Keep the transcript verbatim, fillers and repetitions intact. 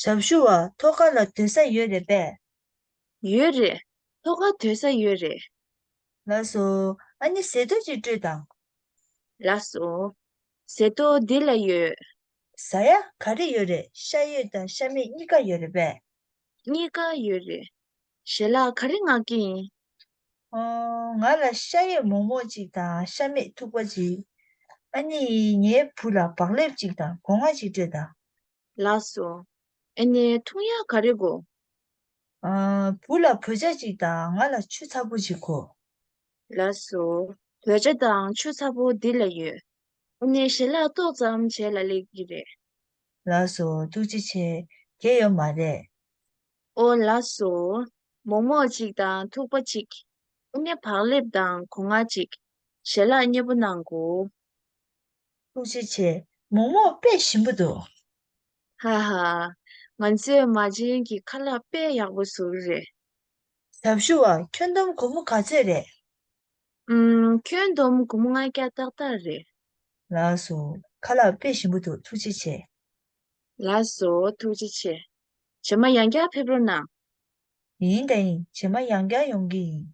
ཞབས་ཞུ་བ། ཐོག་ཁ་ལ་སྡོད་ས་ཡོད་རེད་པས། ཡོད་རེད། ཐོག་ཁ་སྡོད་ས་ཡོད་རེད། ལགས་སོ། ཨ་ནི་ཟས་ཐོ་ཅིག་སྤྲོད་དང་། ལགས་སོ། ཟས་ཐོ་འདི་ལ་ཡོད། ཟ་ཡ་ག་རེ་ཡོད་རེད། ཤ་ཡོད་དང་ཤ་མེད་གཉིས་ཀ་ཡོད་རེད་པས། གཉིས་ཀ་ཡོད་རེད། ཞལ་ལག་ག་རེ་མངགས་ཀྱི་ཡིན། ཨོ། ང་ལ་ཤ་ཡོད་མོག་མོག་ཅིག་དང་ཤ་མེད་ཐུག་པ་ཅིག་ཨ་ནི་ངའི་བུ་ལ་བག་ལེབ་ཅིག་དང་སྒོ་ང་ཅིག་སྤྲོད་དང་། ལགས་སོ། ཨ་ནི་འཐུང་ཡག་ག་རེ་དགོས། ཨ། བུ་ལ་བོད་ཇ་ཅིག་དང་ང་ལ་ཆུ་ཚ་པོ་ཅིག་དགོས། ལགས་སོ། བོད་ཇ་དང་ཆུ་ཚ་པོ་འདི་ལ་ཡོད། ཨ་ནི་ཞལ་ལག་ཏོག་ཙམ་བྱས་ལ་སླེབས་ཀྱི་རེད། ལགས་སོ། ཐུགས་རྗེ་ཆེ། དེ་ཡོད་མ་རེད། ཨོ་ལགས་སོ། མོག་མོག་ཅིག་དང་ཐུག་པ་ཅིག་ཨ་ནི་བག་ལེབ་དང་སྒོ་ང་ཅིག་ཞལ་ལག་མཉེས་པོ་གནང་དགོས། ཐུགས་རྗེ་ཆེ། མོག་མོག་དཔེ་ཞིམ་པོ་འདུག་ཧ་ཧ། ང་ཚོའི་མ་བྱན་གྱི་ཁ་ལག་དཔེ་ཡག་པོ་བཟོ་གི་རེད། ཞབས་ཞུ་བ། ཁྱོན་བསྡོམས་སྒོར་མོ་ག་ཚོད་རེད། ཨུམ། ཁྱོན་བསྡོམས་སྒོར་མོ་ལྔ་བརྒྱ་ཏག་ཏག་རེད། ལགས་སོ། ཁ་ལག་དཔེ་ཞིམ་པོ་འདུག་ཐུགས་རྗེ་ཆེ། ལགས་སོ། ཐུགས་རྗེ་ཆེ། རྗེས་མ་ཡང་བསྐྱར་ཕེབས་རོགས་གནང་། ཡིན་ད་ཡིན། རྗེས་མ་ཡང་བསྐྱར་ཡོང་གི་ཡིན།